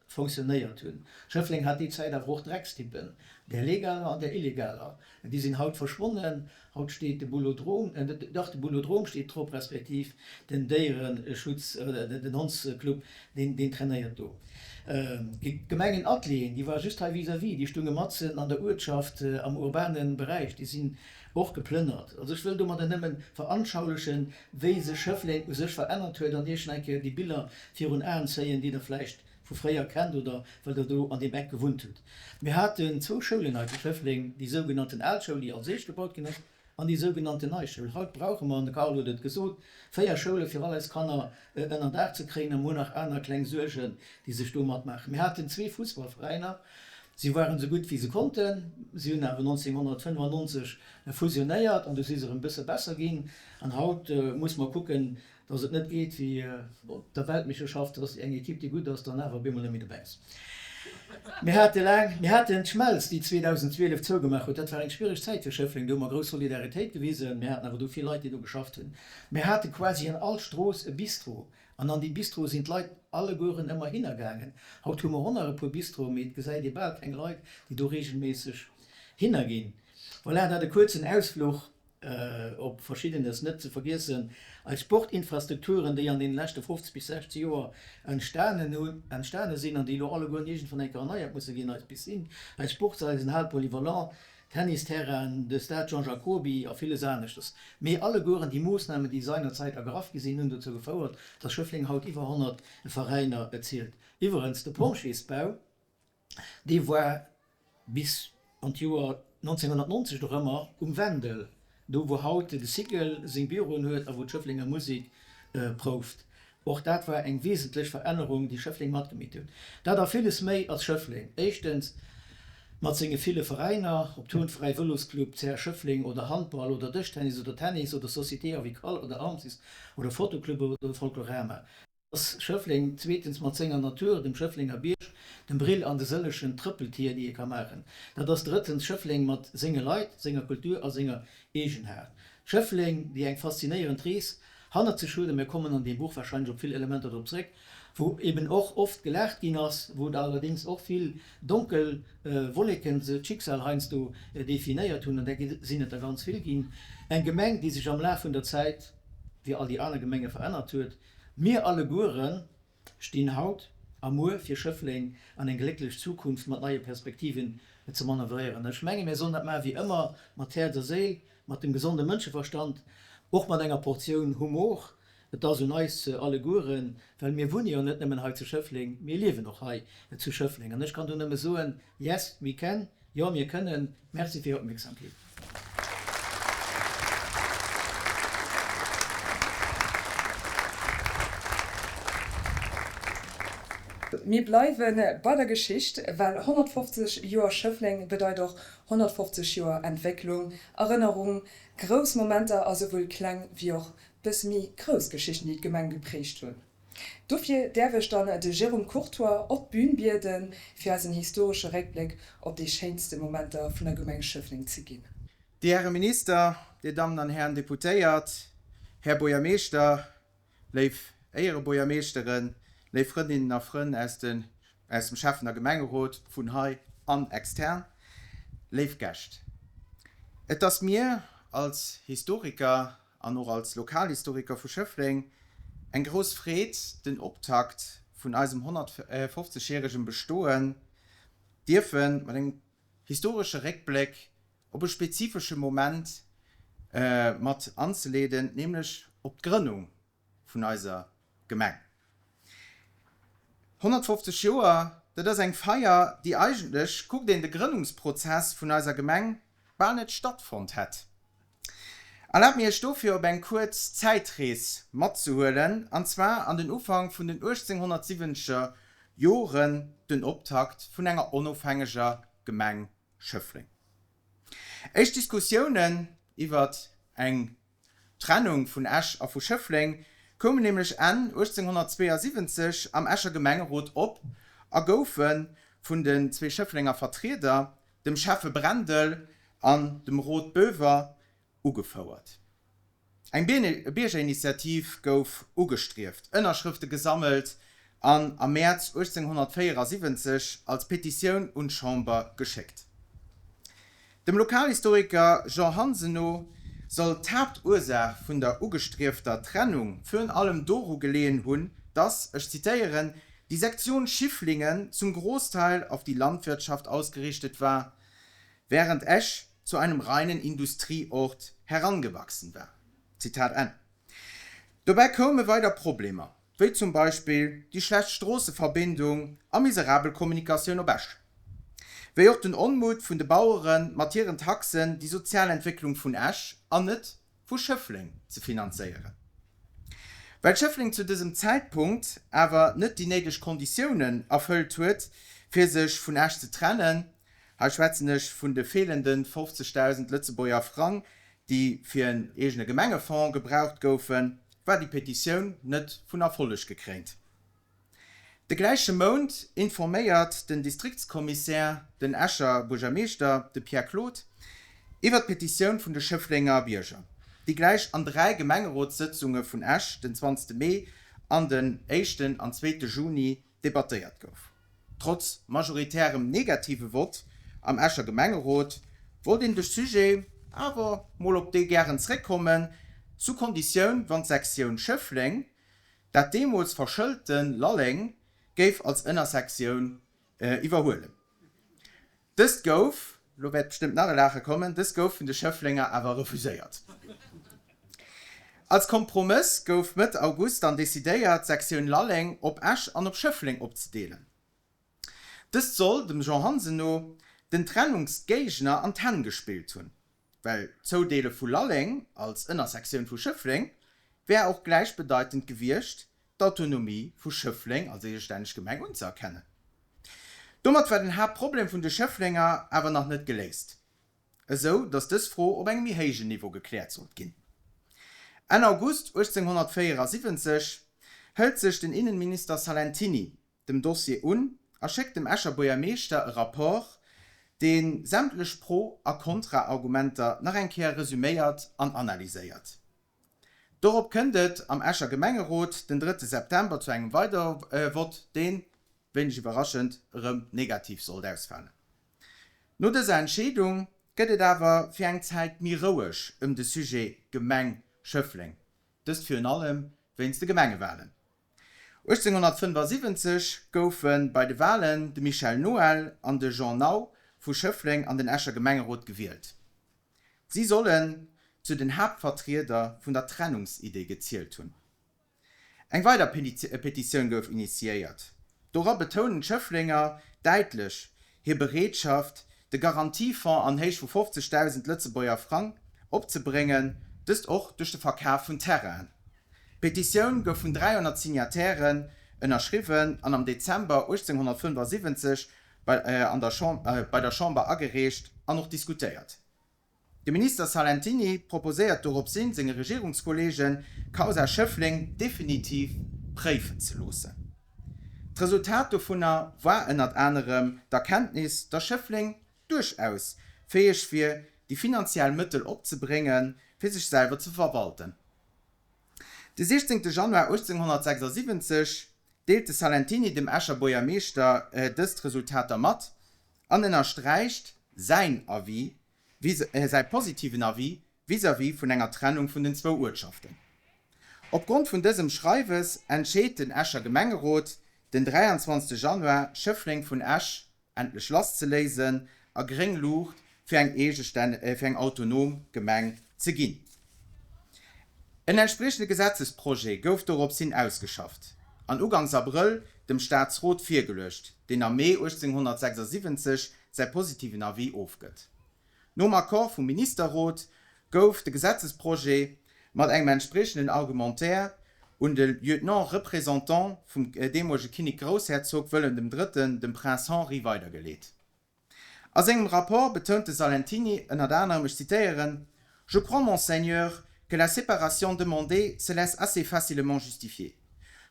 fonctionnéiert hunn. Schëffleng hat déi Zäit awer och Dreckstippen, där legaler an där illegaler. Déi sinn haut verschwonnen. Haut steet de Boulodrom, dach de Boulodrom steet drop, respektiv den Déiereschutz, den Hondsclub, deen deen trainéiert do. D'Gemengenatelieren, déi ware just hei vis-à-vis, déi stounge matzen an der Uertschaft am urbane Beräich, déi sinn och geplënnert. Also ech wëll domadder nëmmen veranschaulichen, wéi sech Schëffleng u sech verännert huet an Iech nach eng Kéier déi Biller virun Aen zéien, déi Der vläicht vu fréier kennt oder well der do an deem Eck gewunnt hutt. Mir haten zwou Schoulen hei zu Schëffleng, déi sougenannten al Schoul, déi als éischt gebaut ginn ass, an déi sougenannten nei Schoul. Haut brauche mer, an de Carlo huet et gesot, 4 Schoule fir all eis Kanner ënner Daach ze kréien a mir hunn nach aner kleng Suergen, déi sech do matmaachen. Mir haten zwee Fussballveräiner, si waren esou gutt wéi se konnten, si hunn awer 1995 fusionéiert an du si se erëm e bësse besser ginn an haut muss mer kucken, Dass et net geet wéi op der Weltmeeschterschaft, dass eng Ekipp, déi gutt ass, dann awer op eemol net méi dobäi ass. Mir hate laang, mir haten d'Schmelz, déi 2012 zougemaach huet. Dat war eng schwiereg Zäit fir Schëffleng. Do hu mer grouss Solidaritéit gewisen. Mir haten awer do vill Leit, déi do geschafft hunn. Mir hate quasi an all Strooss e Bistro. An an déi Bistroe sinn d'Leit allegueren ëmmer hinner gaangen. Haut hu mer och nach e puer Bistroe, mee et gesäit ee bal keng Leit, déi do reegelméisseg hinner ginn. Voilà, dat e kuerzen Ausfluch. Op Verschiddenes net ze vergiessen, eis Sportinfrastrukturen, déi an deene leschte 50 bis 60 Joer entstanen hunn, entstane sinn an déi elo allegueren iergendwann eng Kéier erneiert musse ginn, eis Piscine, eis Sportshal, eisen Hal polyvalent, Tennisterrainen, de Stade Jean Jacoby a villes aneschters. Mee allegueren déi Moossnamen, déi seinerzäit ergraff gi sinn, hunn dozou gefouert, dass Schëffleng haut iwwer 100 Veräiner zielt. Iwwerens, de Pompjeesbau, Dee war bis an d'Joer 1990 och ëmmer um Wendel, do wou haut de Sigel seng Büroen huet a wou d'Schëfflenger Musek prouft. Och dat war eng wesentlech Verännerung, déi Schëffleng matgemeet huet. Dat a villes méi ass Schëffleng. Éischtens. Mat senge ville Veräiner, ob Turnveräi, Vëlosclub, CR Schëffleng oder Handball oder Dëschtennis oder Tennis oder Société Avicole oder Armsis oder Fotoclub oder Folklorama. Ass Schëffleng zweetens mat senger Natur, dem Schëfflenger Bierg, dem Brill an de sëllechen Trëppeltier, déi ee ka maachen. Dat ass drëttens Schëffleng mat senge Leit, senger Kultur a senger Eegenaart. Schëffleng, déi eng faszinéierend Rees hannert sech huet, a mir kommen an deem Buch wahrscheinlech op vill Elementer drop zréck, wou eben och oft gelaacht ginn ass, wou et allerdéngs och vill donkel Wolleken d'Schicksal heiansdo definéiert hunn, an där sinn et der ganz vill ginn. Eng Gemeng, déi sech am Laf vun der Zäit, wéi all déi aner Gemenge verännert huet. Mir allegueren stinn haut a muer fir Schëffleng an eng glécklech Zukunft mat neie Perspektiven ze manövréieren. Ech menge mir sollen dat maache wéi ëmmer, mat Häerz a Séil, mat dem gesonde Mënscheverstand, och mat enger Portioun Humor. Et ass un eis allegueren, well mir wunne jo net nëmmen hei zu Schëffleng, mir liewen och hei zu Schëffleng. An ech kann do nëmme soen, Yes, we can, jo, mir kënnen. Merci fir Är Opmierksamkeet. Mir bleiwe bei der Geschicht, well 150 Joer Schëffleng bedeit och 150 Joer Entwécklung, Erënnerung, grouss Momenter a souwuel kleng wéi och bësse méi grouss Geschichten, déi d'Gemeng geprägt hunn. Dofir däerf ech dann de Jérôme Courtoy op d'Bün bieden, fir eis en historesche Réckbléck op déi schéinste Momenter vun der Gemeng Schëffleng ze ginn. Dir Häre Minister, Dir Dammen an Hären Deputéiert, Här Buergermeeschter, Léif Éierebuergermeeschteren, léif Frëndinnen a Frënn aus de aus dem Schäffen a Gemengerot vun hei an extern, léif Gäscht. Et ass mir als Historiker an och als Lokalhistoriker vu Schëffleng eng grouss Freed, den Optakt vun eisem 150 järegem Bestoen dierfe mat engem historesche Réckbléck op e spezifesche Moment mat anzeleeden, nämlech op d'Grënnung vun eiser Gemeng. 150 Joer, dat ass eng Feier, déi eigentlech, kuckt een de Grënnungsprozess vun eiser Gemeng, bal net stattfonnt hätt. Erlaabt mir Iech dofir op eng kuerz Zäitrees matzehuelen, an zwar an den Ufank vun den 1870er Joren, den Optakt vun enger onofhängeger Gemeng Schëffleng. Éischt Diskussiounen iwwert eng Trennung vun Esch a vu Schëffleng koumen nämlech Enn 1872 am Escher Gemengerot op a goufe vun den zwee Schëfflenger Vertrieder, dem Schäffe Brendel an dem Rot Boever, ugefouert. Eng Biergerinitiativ gouf ugestrieft, Ënnerschrëfte gesammelt an am Mäerz 1874 als Petitioun un d'Chamber geschéckt. Dem Lokalhistoriker Jean Hansen no soll d'Haaptursaach vun der ugestriefter Trennung virun allem doru geleeën hunn, dass, ech zitéieren, die Sektion Schifflingen zum Großteil auf die Landwirtschaft ausgerichtet war, während Esch zu einem reinen Industrieort herangewachsen war. Zitat Enn. Dobäi koume weider Problemer, wéi zum Beispill déi schlecht Stroosseverbindung a miserabel Kommunikatioun op Esch, wéi och den Onmut vun de Bauere mat hiren Taxen déi sozial Entwécklung vun Esch an net vu Schëffleng ze finanzéieren. Well Schëffleng zu dësem Zäitpunkt awer net déi néideg Konditiounen erfëllt huet, fir sech vun Esch ze trennen, hei schwätzen ech vun de feelende 50.000 Lëtzebuerger Frang, déi fir en eegene Gemengefonds gebraucht goufen, war déi Petitioun net vun Erfolleg gekréint. De gläiche Mount informéiert den Distriktskommissär den Escher Buergermeeschter, de Pierre Claude, iwwer d'Petitioun vun de Schëfflenger Bierger, déi gläich an 3 Gemengerotssëtzunge vun Esch den 20 Mee an den éischten an zweete Juni debattéiert gouf. Trotz majoritärem negative Vott am Escher Gemengerot wollt een de Sujet awer mol op dee gären zréckkommen, zu Konditioun wann d'Sektioun Schëffleng dat deemools verschëlte Lalleng géif als Ënnersektioun iwwerhuelen. Dëst gouf, lo wäert bestëmmt nach e Laache kommen, dëst gouf vun de Schëfflenger awer refuséiert. Als Kompromëss gouf Mëtt August dann decidéiert, d'Sektioun Lalleng op Esch an op Schëffleng opzedeelen. Dëst soll, dem Jean Hansen no, den Trennungsgéigner an d'Hänn gespillt hunn, well d'Zoudeele vu Lalleng als Ënnersektioun vu Schëffleng wär och gläichbedeitend gewiescht, d'Autonomie vu Schëffleng als eegestänneg Gemeng unzëerkennen. Domat war den Haaptproblem vun de Schëfflenger awer nach net geléist, esou datt dës Fro op engem méi héijen Niveau gekläert sollt ginn. Enn August 1874 hëlt sech den Innenminister Salentiny dem Dossier un a schéckt dem Escher Buergermeeschter e Rapport, dee sämtlech Pro a Kontra-Argumenter nach eng Kéier resüméiert an analyséiert. Dorop kënnt et am Escher Gemengerot den drëtte September zu engem weidere Vott, deen, wéineg iwwerraschend, erëm negativ sollt ausfalen. No dëser Entscheedung gëtt et awer fir eng Zäit méi roueg ëm de Sujet Gemeng Schëffleng, dëst virun allem wéinst de Gemengewalen. 1875 goufe bei de Walen de Michel Noël an de Jean Nau vu Schëffleng an den Escher Gemengerot gewielt. Si sollen zu den Haaptvertrieder vun der Trennungsidee gezielt hunn. Eng weider Petitioun gouf initiéiert. Dora betounen d'Schëfflenger däitlech hir Bereetschaft, de Garantiefonds an Héicht vu 50.000 Lëtzebuerger Frang opzebréngen, dëst och duerch de Verkaf vun Terrainen. D'Petitioun gouf vun 300 Signatairen ënnerschriwwen an am Dezember 1875 bei der Chamber agereecht an och diskutéiert. De Minister Salentiny proposéiert doropshin senge Regierungskolleegen, d'Kausa Schëffleng definitiv préifen ze loossen. D'Resultat dovunner war ënnert anerem d'Erkenntnis, datt Schëffleng duerchaus fäeg wier, déi finanziell Mëttel opzebréngen, fir sech selwer ze verwalten. De 16 Januar 1876 deelt de Salentiny dem Escher Buergermeeschter dës Resultater mat an ënnersträicht säin Avis, säi positiven Avis vis-à-vis vun enger Trennung vun den zwou Uertschaften. Opgrond vun dësem Schreiwes entscheet den Escher Gemengerot den 23 Januar, Schëffleng vun Esch endlech lass ze léisen a gréng Luucht fir eng fir eng autonom Gemeng ze ginn. En entspriechende Gesetzesprojet gouf dorops hin ausgeschafft an ugangs Abrëll dem Staatsrot virgeluecht, deen am Mee 1876 säi positiven Avis ofgëtt. Nom Accord vum Ministerrot gouf de Gesetzesprojet mat engem entspriechenden Argumentaire un de Lieutenant représentant vum deemolege Kinnek-Groussherzog Wëllem dem Drëtten, dem Prince Henri, weidergeleet. A sengem Rapport betount de Salentiny ënnert anerem, ech zitéieren, Je crois, Monseigneur, que la séparation demandée se laisse assez facilement justifier,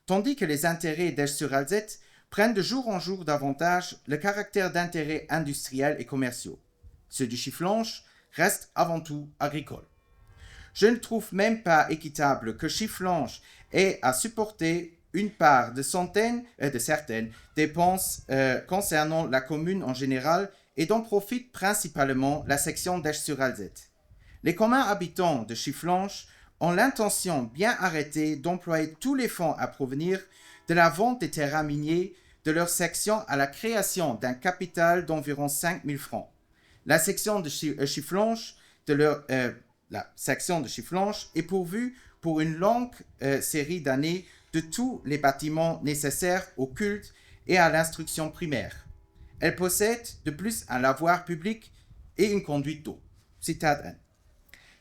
tandis que les intérêts d'Esch-sur-Alzette prennent de jour en jour davantage le caractère d'intérêts industriels et commerciaux. Ceux du Chifflange restent avant tout agricoles. Je ne trouve même pas équitable que Chifflange ait à supporter une part de centaines euh, de certaines dépenses euh, concernant la commune en général et dont profite principalement la section d'Esch-sur-Alzette. Les communs habitants de Chifflange ont l'intention bien arrêtée d'employer tous les fonds à provenir de la vente des terrains miniers de leur section à la création d'un capital d'environ 5000 francs. La section de euh, Chifflange de leur, euh, la section de Chifflange est pourvue pour une longue euh, série d'années de tous les bâtiments nécessaires au culte et à l'instruction primaire. Elle possède de plus un lavoir public et une conduite d'eau. Zitat Enn.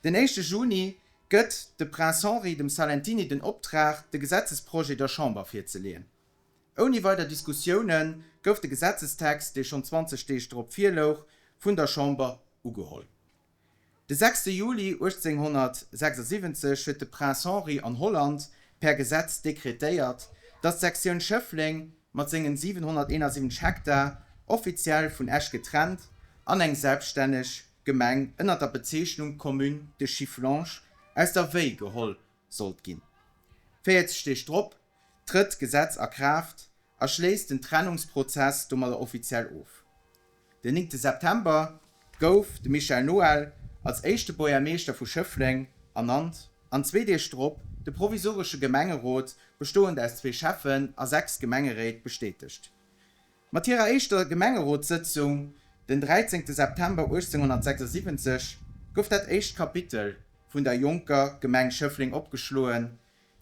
Den éischte Juni gëtt de Prince Henri dem Salentiny den Optrag, de Gesetzesprojet der Chamber virzeleeën. Ouni weider Diskussioune gouf de Gesetzestext, dee schonn 20 Deeg drop virlouch, vun der Chamber ugeholl. De sechste Juli 1876 huet de Prince Henri an Holland per Gesetz dekretéiert, datt d'Sektioun Schëffleng mat sengen 771 Hektar offiziell vun Esch getrennt an eng selbststänneg Gemeng ënner der Bezeechnung Commune de Schifflange aus der Wéi geholl sollt ginn. 40 Deeg drop trëtt d'Gesetz a Kraaft a schléisst den Trennungsprozess domadder offiziell of. Den 9 September gouf de Michel Noël als éischte Buergermeeschter vu Schëffleng ernannt an zwee Deeg drop de provisoresche Gemengerot, bestoend aus zwee Schäffen a 6 Gemengeréit, bestätegt. Mat hirer éischter Gemengerotssëtzung den 13 September 1876 gouf dat éischt Kapitel vun der jonker Gemeng Schëffleng opgeschloen,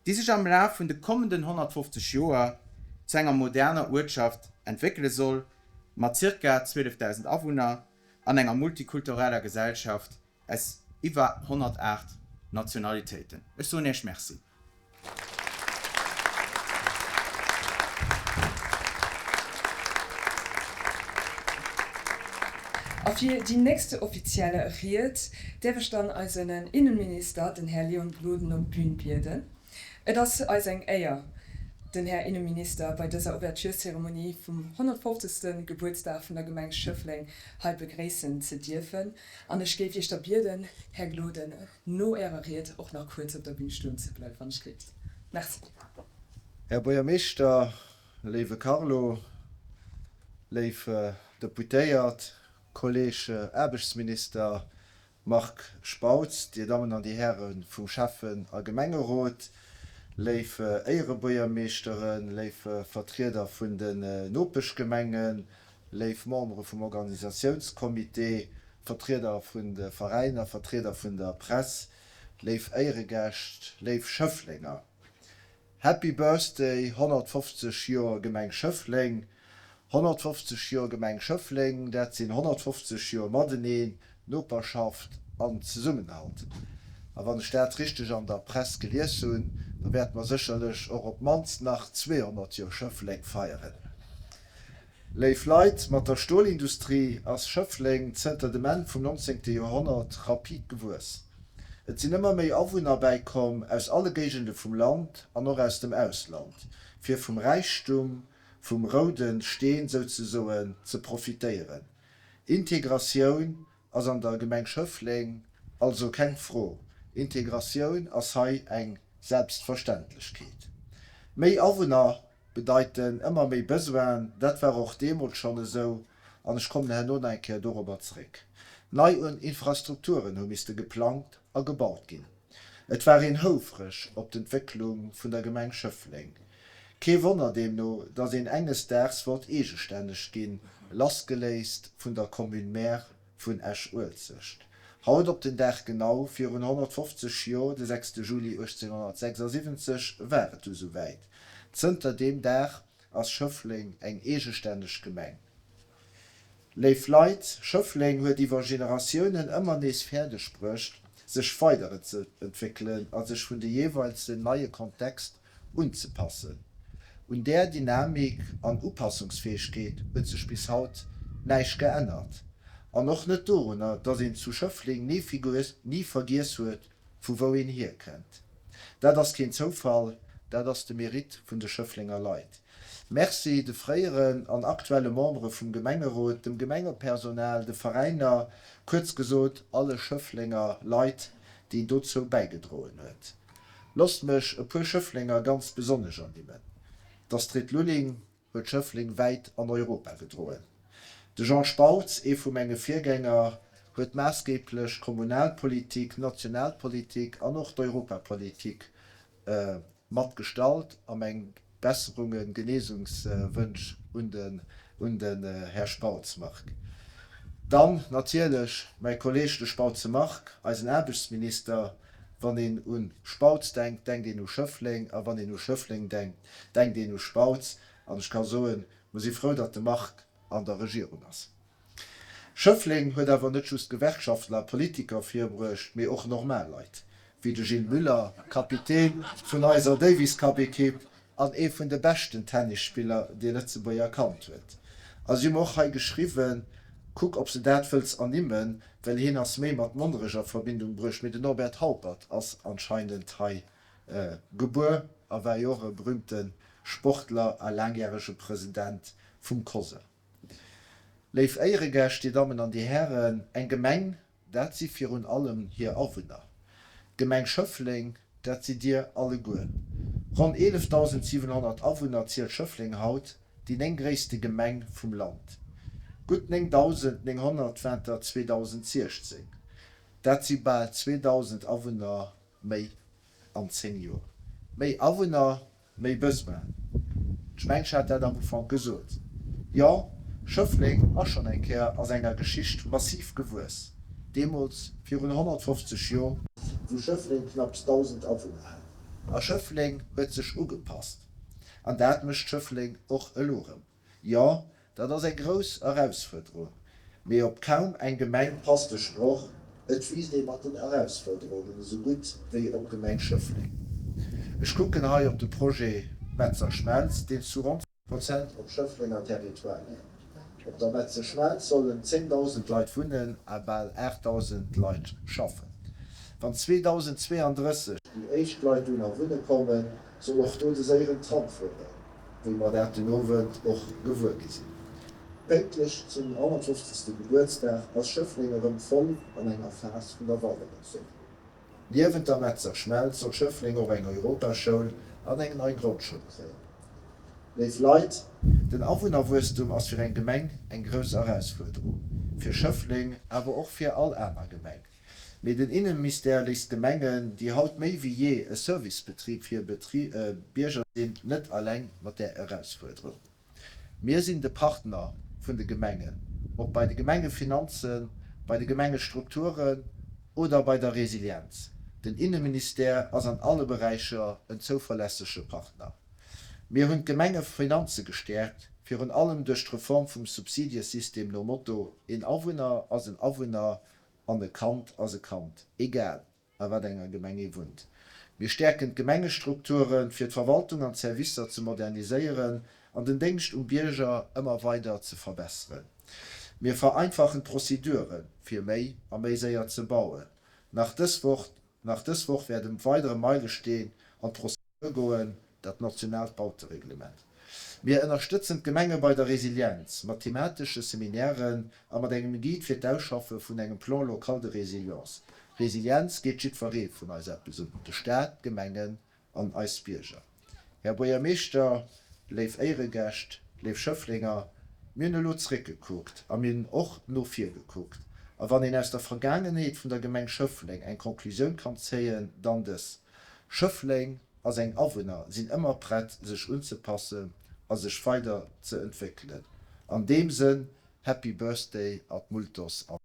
déi sech am Laf vun de kommenden 150 Joer zu enger moderner Uertschaft entwéckele soll, mat zirka 12.000 Awunner an enger multikultureller Gesellschaft aus iwwer 108 Nationalitéiten. Ech soen Iech Merci. A fir déi nächste offiziell Ried däerf ech dann eisen Innenminister, den Här Leon Gloden, op d'Bün bieden. Et ass eis eng Éier, den Här Innenminister bei dëser Ouvertureszeremonie vum 150. Gebuertsdag vun der Gemeng Schëffleng hei begréissen ze dierfen. An ech géif Iech da bieden, Här Gloden, no Ärer Ried och nach kuerz op der Bün stoen ze bleiwen, wann ech kéint. Merci. Här Buergermeeschter, léiwe Carlo, léif Deputéiert, Kolleg Aarbechtsminister Marc Spautz, Dir Dammen an Dir Häre vum Schäffen a Gemengerot, léif Éierebuergermeeschteren, léif Vertrieder vun den Nopeschgemengen, léif Membere vum Organisatiounscomité, Vertrieder vun de Veräiner, Vertrieder vun der Press, léif Éieregäscht, léif Schëfflenger. Happy Birthday 150 Joer Gemeng Schëffleng 150 Joer Gemeng Schëffleng, dat sinn 150 Joer Mateneen, Noperschaft an Zesummenhalt. A wann ech dat richteg an der Press gelies hunn, da wäerte mer sécherlech och op d'mannst nach 200 Joer Schëffleng feieren. Léif Leit, mat der Stolindustrie ass Schëffleng zënter dem Enn vum 19. Joerhonnert rapid gewuess. Et sinn ëmmer méi Awunner bäikomm aus alle Géigende vum Land an och aus dem Ausland, fir vum Räichtum vum roude Steen souzesoen ze profitéieren. Integratioun ass an der Gemeng Schëffleng also keng Fro, Integratioun ass hei eng Selbstverständlechkeet. Méi Awunner bedeiten ëmmer méi Besoinen, dat war och deemools schonn esou an ech kommen herno nach eng Kéier dorobber zeréck. Nei Infrastrukturen hu misste geplangt a gebaut ginn. Et war een houfreg op d'Entwécklung vun der Gemeng Schëffleng. Kee Wonner deemno, datt een enges Daags wollt eegestänneg ginn, lassgeléist vun der Commune Mère vun Esch-Uelzecht. Haut op den Dag genau virun 150 Jor, de 6 Juli 1876, war et du souwäit. Zënter deem Dag ass Schëffleng eng eegestänneg Gemeng. Léif Leit, Schëffleng huet iwwer Generatiounen ëmmer nees fäerdeg bruecht, sech weiderzeentwéckelen a sech vun de jeeweilsen neie Kontext unzepassen. Un där Dynamik an Upassungsfäegkeet huet sech bis haut näischt geännert. An och net dorunner, dass een zu Schëffleng ni vergiess huet, vu wou een hierkënnt. Dat ass keen Zoufall, dat ass de Mérite vun de Schëfflenger Leit. Merci de fréieren an aktuelle Membere vum Gemengerot, dem Gemengepersonal, de Veräiner, kuerz gesot alle Schëfflenger Leit, déi dozou bäigedroen huet. Losst mech e puer Schëfflenger ganz besonnesch ernimmen, D'Astrid Lulling huet Schëffleng wäit an Europa gedroen. De Jean Spautz, ee vu menge Virgänger, huet maassgeeblech d'Kommunalpolitik, d'Nationalpolitik an och d'Europapolitik mat gestalt a meng Besserungen, Genesungswënsch un den un den Här Spautz Marc. Dann natierlech mäi Kolleg de Spautze Marc, eisen Aarbechtsminister. Wann een un Spautz denkt, denkt een u Schëffleng a wann een u Schëffleng denkt, denkt een u Spautz. An ech ka soen, mer si frou, datt de Marc an der Regierung ass. Schëffleng huet awer net just Gewerkschaftler a Politiker virbruecht, mee och normal Leit, wéi de Gilles Müller, Kapitän vun eiser Davis Cup Ekipp an ee vun de beschten Tennisspiller, dee Lëtzebuerger kannt huet. A si hu mer och hei geschriwwen, kuck ob s de dat wëlls ernimmen, well hien ass méi mat Monnerech a Verbindung bruecht, mee den Norbert Haupert ass anscheinend hei gebuer a war jo och e berühmte Sportler a laangjärege President vum COSL. Léif Éieregäscht, Dir Dammen an Dir Hären, eng Gemeng, dat si virun allem hir Awunner. D'Gemeng Schëffleng, dat sidd Dir alleguer. Ronn 11.700 Awunner zielt Schëffleng haut, déi néngtgréisste Gemeng vum Land. Gutt 9.900 waren der 2016. Dat si bal 2.000 Awunner méi an 10 Joer. Méi Awunner, méi Besoin. Ech mengen, ech hat dat am Ufank gesot. Jo, Schëffleng ass schonn eng Kéier a senger Geschicht massiv gewuess, deemools virun 150 Jor, wou Schëffleng knapps 1.000 Awunner hat. A Schëffleng huet sech ugepasst. An dat mécht Schëffleng och elo erëm. Jo, dat ass eng grouss Erausfuerderung, mee op kaum eng Gemeng passt de Sproch, et wiisst ee mat den Erausfuerderungen esou gutt wéi op d'Gemeng Schëffleng. Ech kucken hei op de Projet Metzer Schmelz, deen zu ronn. Prozent op Schëfflenger Territoire läit. Op der Metzer Schmelz sollen 10.000 Leit wunnen a bal 8.000 Leit schaffen. Wann 2032 déi éischt Leit dohinner wunne kommen, soll och do de séieren Tram fueren, wéi mer dat den Owend och gewuer gi sinn. Pénktlech zum 150. Gebuertsdag ass Schëffleng erëm voll an enger Phas vun der Weiderentwécklung. Niewent der Metzer Schmelz soll Schëffleng och eng Europaschoul an eng nei Grondschoul kréien. Léif Leit, den Awunnerwuesstum ass fir eng Gemeng eng grouss Erausfuerderung, fir Schëffleng, awer och fir all aner Gemeng. Mee den Innemistère léisst d'Gemengen, déi haut méi wéi jee e Servicebetrib fir Bierger sinn, net alleng mat där Erausfuerderung. Mir sinn de Partner vun de Gemengen, ob bei de Gemengefinanzen, bei de Gemengestrukturen oder bei der Resilienz. Den Inneministère ass an alle Beräicher en zouverlässege Partner. Mir hunn d'Gemengefinanze gestäerkt, virun allem duerch d'Reform vum Subsidiesystem nom Motto, Een Awunner ass en Awunner an e Kand ass e Kand, egal a wat enger Gemeng ee wunnt. Mir stäerken d'Gemengestrukturen, fir d'Verwaltung an d'Servicer ze moderniséieren an den Déngscht um Bierger ëmmer weider ze verbesseren. Mir vereinfachen d'Prozeduren, fir méi a méi séier ze bauen. Nach dës Woch nach dës Woch wäert e weidere Meilesteen an d'Prozedur goen, dat nationaalt Bautereglement. Mir ënnerstëtzen d'Gemenge bei der Resilienz mat thematesche Seminairen a mat engem Guide fir d'Ausschaffe vun engem Plan local de résilience. Resilienz geet jiddweree vun eis eppes un, de Staat, d'Gemengen an eis Bierger. Här Buergermeeschter, léif Éieregäscht, léif Schëfflenger, mir hunn elo zréckgekuckt a mir hunn och no vir gekuckt. A wann een aus der Vergaangenheet vun der Gemeng Schëffleng eng Conclusioun kann zéien, dann dës, Schëffleng a seng Awunner sinn ëmmer prett sech unzepassen a sech weider ze entwéckelen. An deem Sënn, Happy Birthday ad multos annos.